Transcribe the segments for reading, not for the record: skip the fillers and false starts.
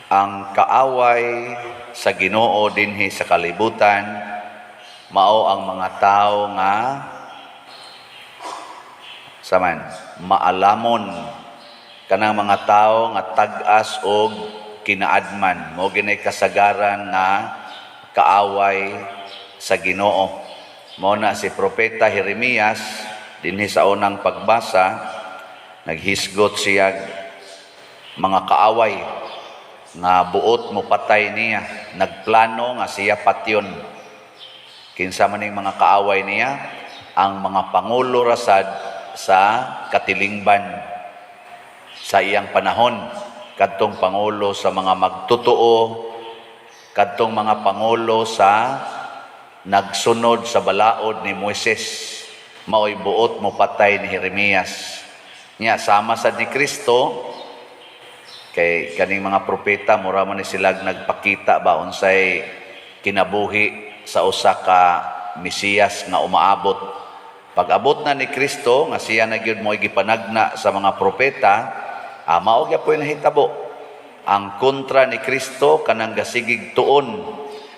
Ang kaaway sa Ginoo dinhi sa kalibutan mao ang mga tao nga saman maalamon, kanang mga tao nga tag-as og kinaadman. Mao gini kasagaran nga kaaway sa Ginoo. Mao na si Propeta Jeremias dinhi sa unang pagbasa, naghisgot siya mga kaaway nga buot mo patay niya, nagplano nga siya patyon. Kinsa man ning mga kaaway niya? Ang mga pangulo rasad sa katilingban sa iyang panahon, kadtong pangulo sa mga magtotoo, kadtong mga pangulo sa nagsunod sa balaod ni Moises, maoy buot mo patay ni Jeremias. Nya sama sad ni Kristo, kay kaning mga propeta mura man ni sila nagpakita ba unsay kinabuhi sa usa ka Mesiyas nga umaabot. Pag-abot na ni Kristo nga siya na gyud mo'y gipanagna sa mga propeta, mao gyapoy nahitabo. Ang kontra ni Kristo, kanang gasigig tuon,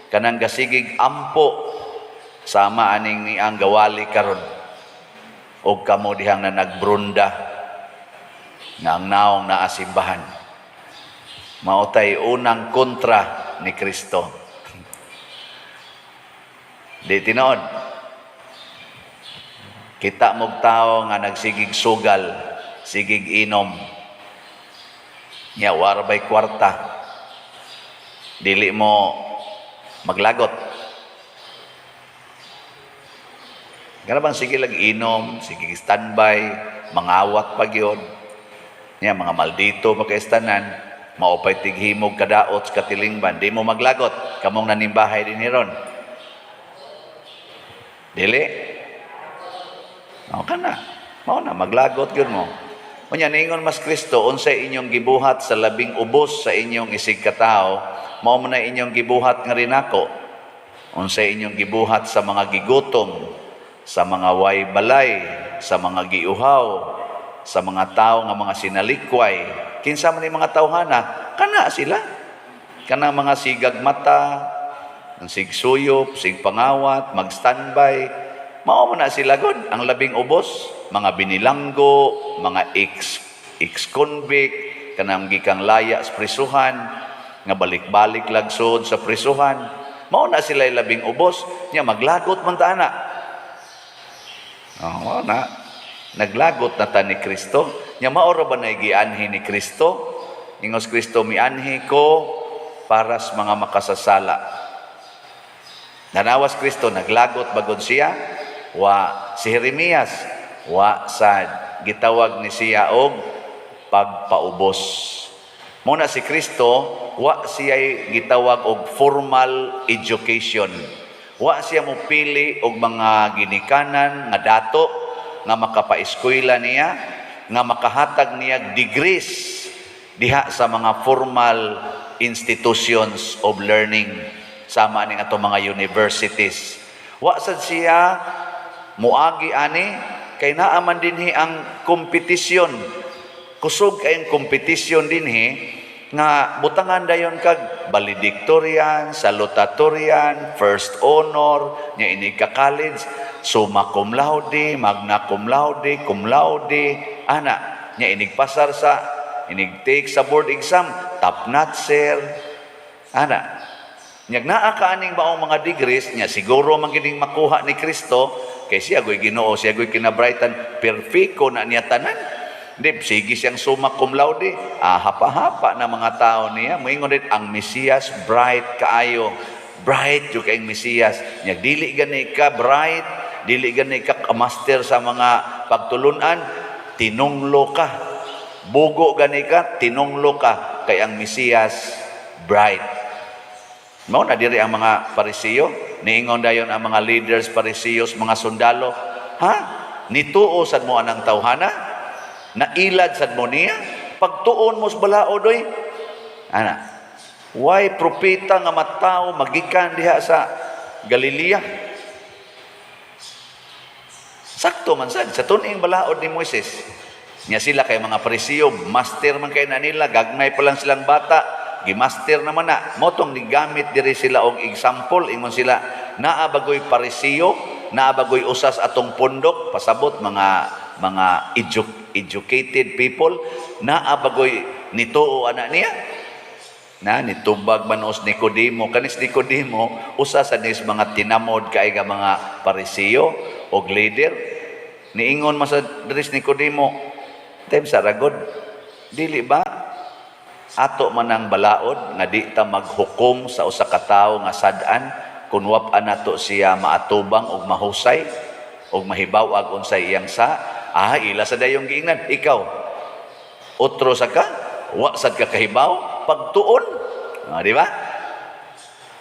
kanang gasigig ampo, sama aning ni ang gawali karon og kamo dihang na nagbrunda nga ang naong naa simbahan. Mao tay unang kontra ni Kristo. Di tinuod. Kita mog tao nga nagsigig sugal, sigig inom. Nya wara bay kwarta. Dili mo maglagot. Kana bang sige lang inom, sige standby, mangawat pa gyud. Nya mga maldito pa kay tanan, maupay tighimog kadaot sa katilingban, di mo maglagot kamong nanimbahay din ron. Dili? O kana. Mao na maglagot gyud mo. Unya ningon mas Kristo, unsay inyong gibuhat sa labing ubos sa inyong isig katawo, mao man na inyong gibuhat nga rinako. Unsay inyong gibuhat sa mga gigutom, sa mga way balay, sa mga giuhaw, sa mga tao nga mga sinalikway. Kinsa man ni mga tawhana? Kana sila. Kana mga sigag mata, ang sigsuyop, sigpangawat, mag-standby. Mao man na sila god ang labing ubos, mga binilanggo, mga ex-convict, kanang gikang laya sa prisuhan, nga balik-balik lagsod sa prisuhan. Mao na sila labing ubos, nya maglagot man ta ana. Oh, mao na. Naglagot na ta ni Kristo. Nya mao ra ba na gianhi ni Kristo? Ingos Kristo, "Mianhi ko para sa mga makasasala." Nanawas Kristo, naglagot bagod siya? Wa. Si Jeremias, wa sad. Gitawag ni siya og pagpaubos. Muna si Kristo, wa siya gitawag og formal education. Wa siya mo pili og mga ginikanan nga dato nga makapaeskwela niya, nga makahatag niya degrees diha sa mga formal institutions of learning sama ning atong mga universities. Wa sad siya muagi ani kay naa man dinhi ang kompetisyon. Kusog kayong kompetisyon dinhi nga butangan dayon kag valedictorian, salutatorian, first honor, nya inig ka college, summa cum laude, magna cum laude, cum laude, ana, nya inig pasar sa inig take sa board exam, top notcher, ana. Nyag naa ka aning maong mga degrees, nya siguro man gining makuha ni Kristo, kay siya goy Ginoo, siya goy kinabrightan, perfecto na niya tanan. Di, sige siyang summa cum laude. Ah, hapa-hapa na mga tao niya. Moingon din, ang Mesiyas bright kaayo. Bright yung kayong Mesiyas. Nya, dili gani ka bright, dili gani ka master sa mga pagtulunan, tinunglo ka. Bugo gani ka, tinunglo ka. Kay ang Mesiyas bright. Mao na diri ang mga Parisiyo. Niingon dayon ang mga leaders Parisiyos, mga sundalo. "Ha? Nituo sad mo anang tawhana? Nailad sad mo niya? Pagtuon mo sa balaod oy." Ana. Why propeta nga matao magikan diha sa Galilea? Sakto man sad sa tuning balaod ni Moises. Nya sila kay mga Parisiyo, master man kay na nila, gagmay pa lang silang bata. Gimaster naman na. Motong nigamit diri sila og example, ingon sila, naa bagoy Parisiyo, naa bagoy usas atong pundok, pasabot mga educated people, naa bagoy nituo ana niya? Na nitubag man os Nicodemo. Kanis Nicodemo, usa sa nis mga tinamod kay nga mga Parisiyo og leader. Niingon man sa diri Nicodemo, "Time sa ragod, dili ba ato man ang balaod nga di ta maghukom sa usa ka tawo nga sad-an kun wa pa nato siya maatubang og mahusay og mahibaw-ag unsay iyang sa ila sa dayong giingnan? Ikaw, otro sa ka, wa sad ka kahibaw pagtuon." Ah, di ba?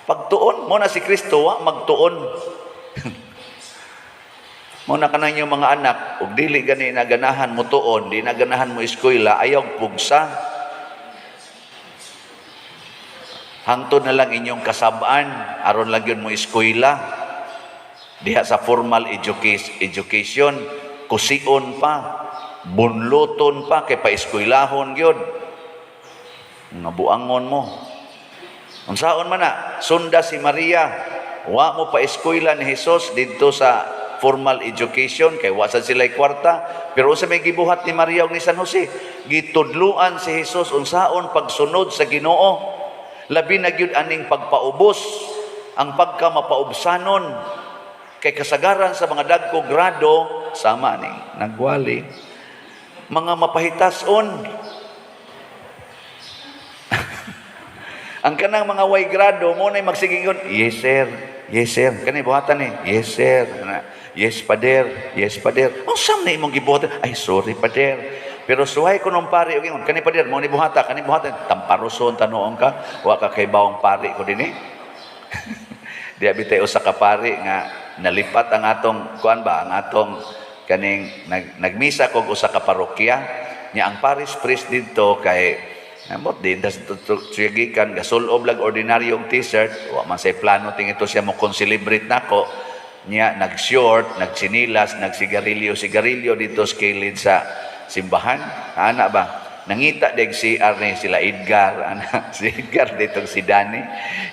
Pagtuon mo na. Si Kristo wa magtuon. Mo na kanang inyong mga anak ug dili gani na ganahan mo tuon, di na ganahan mo eskwela, ayaw pugsa. Hangtod na lang inyong kasabaan aron lang yun mo eskwela diha sa formal education. Kusion pa, bunluton pa kay paeskwelahon gyud. Nga buangon mo. Unsaon man na? Sunda si Maria. Wa mo pa eskwela ni Jesus didto sa formal education kay wa sad sila kwarta. Pero unsa may gibuhat ni Maria ug ni San Jose? Gitudluan si Jesus unsaon pagsunod sa Ginoo. Labi na gyud aning pagpaubos, ang pagka mapaubsanon kay kasagaran sa mga dagko grado, sama ning nagwali, mga mapahitason. Ang kanang mga way grado mo na magsigingon, "Yes sir, yes sir, kani buhatan ni, yes sir, yes pader, yes pader." Unsa man imong gibuhatan? "Ay, sorry pader." Pero suhay ko nung pari og ingon, "Kani pader, mo ni buhata, kani buhatan." Tamparuson tanuon ka, wa ka kay bawong pari ko dinhi. Di abi tayo usa ka pari nga nalipat ang atong kuan ba, ang atong kaning nagmisa kog usa ka parokya nya. Ang parish priest didto kay ambot din das gikan gasulob lag ordinaryong T-shirt. Wa man say plano ting ito siya mo celebrate nako niya. Nag-short, nagsinilas, nagsigarilyo sigarilyo dito sa kilid sa simbahan, ana ba. Nangita deg CR ni sila Edgar, ana si Edgar dito, si Danny,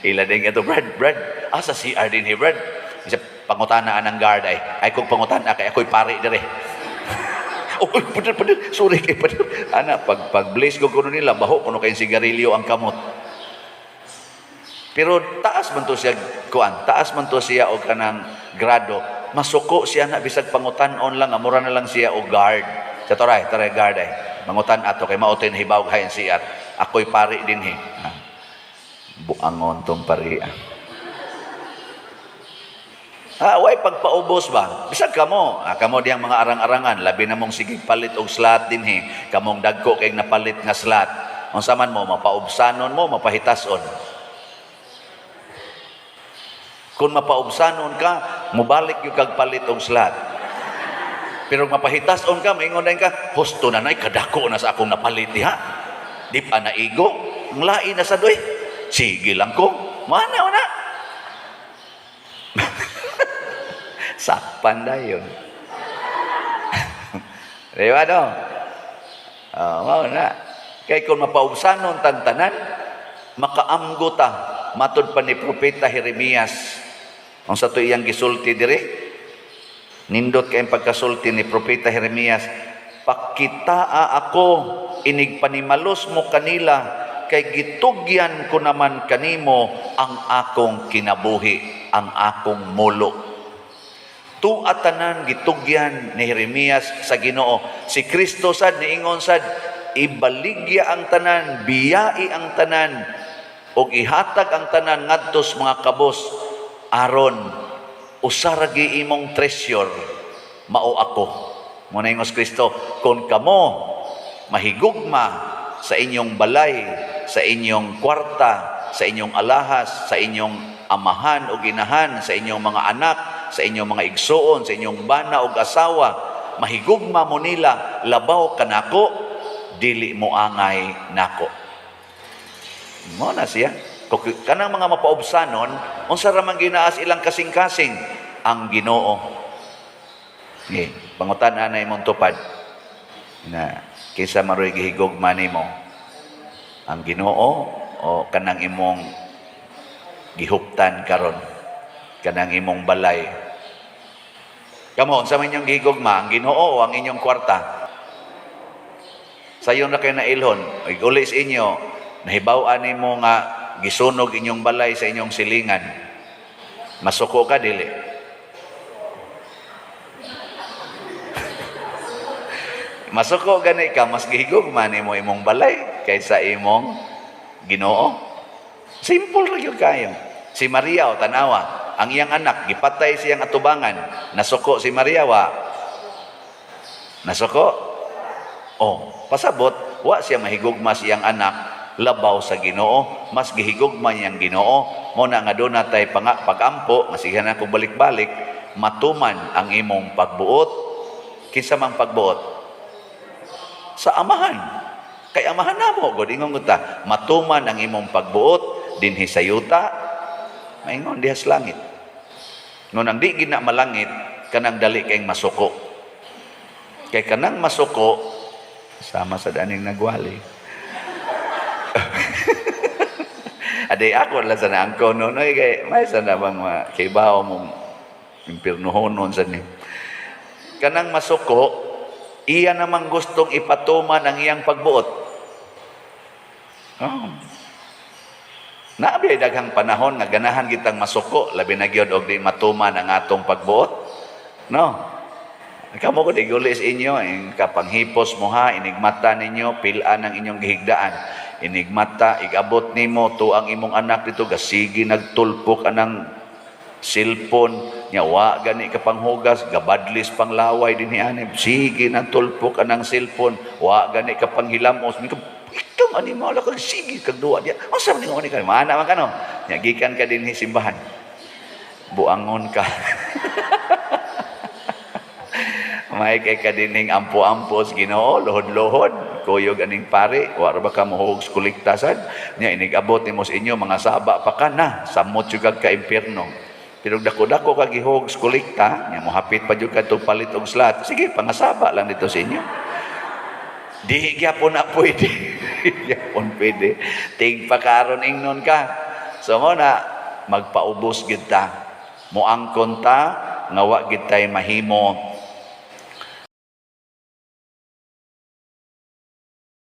ila ding ito, "Brad, Brad, asa CR din hi, Brad?" Isa pangutana anang guard, Ay kung pangutana kay ako'y pari dire." "Oh, pader, pader, sorry kay pader." Ana, pag bless ko kuno nila, baho kuno kay sigarilyo ang kamot. Pero taas man to siya kuan, taas man to siya og kanang grado. Masuko siya na bisag pangutan-on lang, mura na lang siya og guard. Sa toray, taray guard ay. Mangutan ato kay mao to'y nahibaw hayan CR. Ako'y pari dinhi. Ah. Buangon tong pari. Ah. Ah, way pagpaubos ba? Bisag kamo, kamo diyang mga arang-arangan, labi na mong sige palit og slot dinhi, kamong dagko kay napalit nga slot. Unsa man mo, mapaubsanon mo, mapahitason? Kung mapaubsanon ka, mubalik yung kag palit og slot. Pero mapahitason ka, maingon na ka, "Husto na nay, kadako na sa akong napalit diha. Di pa naigo, ang lain na sa doy. Sige lang ko, mana na." Sakpan dayon. Di ba no? Oh, mao na. Kay kung mapaubsanon tantanan, makaamgo ta, matud pa ni Propeta Jeremias. Ang sa to iyang gisulti diri, nindot kay pagkasulti ni Propeta Jeremias, "Pakitaa ako inig panimalos mo kanila kay gitugyan ko naman kanimo ang akong kinabuhi, ang akong mulo." Tuwa tanan gitugyan ni Jeremias sa Ginoo. Si Kristo sad niingon sad, "Ibaligya ang tanan, biyai ang tanan, ug ihatag ang tanan ngadto sa mga kabos aron usa ra gyud imong treasure, mao ako." Mo na ingos Kristo, kung kamo mahigugma sa inyong balay, sa inyong kwarta, sa inyong alahas, sa inyong amahan o ginahan, sa inyong mga anak, sa inyong mga igsuon, sa inyong bana o asawa, mahigugma mo nila labaw kanako, dili mo angay nako. Mo na siya. Kanang mga mapaubsanon, unsa ra man ginaas ilang kasing-kasing? Ang Ginoo. Okay, pangutan na imong tupad na kinsa maroy gihigugma nimo? Ang Ginoo o kanang imong gihuptan karon, kanang imong balay? Kamo, unsa man inyong gihigugma, ang Ginoo o ang inyong kwarta? Sayon ra kay nailhon, ig-uli sa inyo, nahibaw-an nimo nga gisunog inyong balay sa inyong silingan. Masuko ka, dili? Masuko gani ka, mas gihigugma nimo imong balay kaysa imong Ginoo. Simple ra gyud kayo. Si Maria, o tanawa, ang iyang anak gipatay siyang atubangan, nasuko si Maria wa? Nasuko? Oh, pasabot, wa siya mahigugma siyang anak labaw sa Ginoo, mas gihigugma niyang Ginoo. Mo na nga doon natay pag-ampo, masihan ako balik-balik, matuman ang imong pagbuot. Kinsa mang pagbuot? Sa amahan. Kay amahan namo, god ingon ta, matuman ang imong pagbuot dinhi sa yuta, maingon diha sa langit. Ngun ang di gina malangit, kanang dali kayong masuko. Kay kanang masuko, sama sa daning nagwali. Aday ako lang sa naangko no, no, kay may sa na bang kibaw mong impirnuhonon sa ni. Kanang masuko, iya namang gustong ipatuman ang iyang pagbuot. Oh. Naabi daghang panahon nga ganahan kitang masuko, labi na gyud og di matuman ang atong pagbuot. No? Kamo ko iguli sa inyo, ing kapanghipos mo ha, inigmata ninyo, pilaan ang inyong gihigdaan. Inigmata, igabot nimo to ang imong anak dito, gasigi nagtulpok anang cellphone, nya wa gani ka panghugas, gabadlis panglaway dinhi ani, sige nagtulpok anang cellphone, wa gani ka panghilamos, ikaw ani mo kag sige kag duwa diya. Unsa man ni ka? Maana man kano? Nya gikan ka dinhi simbahan. Buangon ka. May kay ka dinhing ampo-ampo sa Ginoo, lohod-lohod, kuyog aning pare, wa ra ba ka mohuog sa kolekta sad? Nya inig-abot nimo sa inyo mga saba pa ka na, samot jud kag ka impierno. Pero dako-dako ka gihog sa kolekta, nya mohapit pa jud ka palit og slot. Sige, pangasaba lang dito sa inyo. Di gyapon na pwede. Gyapon pwede. Tig pa karon ingnon ka. So mo na magpaubos gid ta. Moangkon ta nga wa gid tay mahimo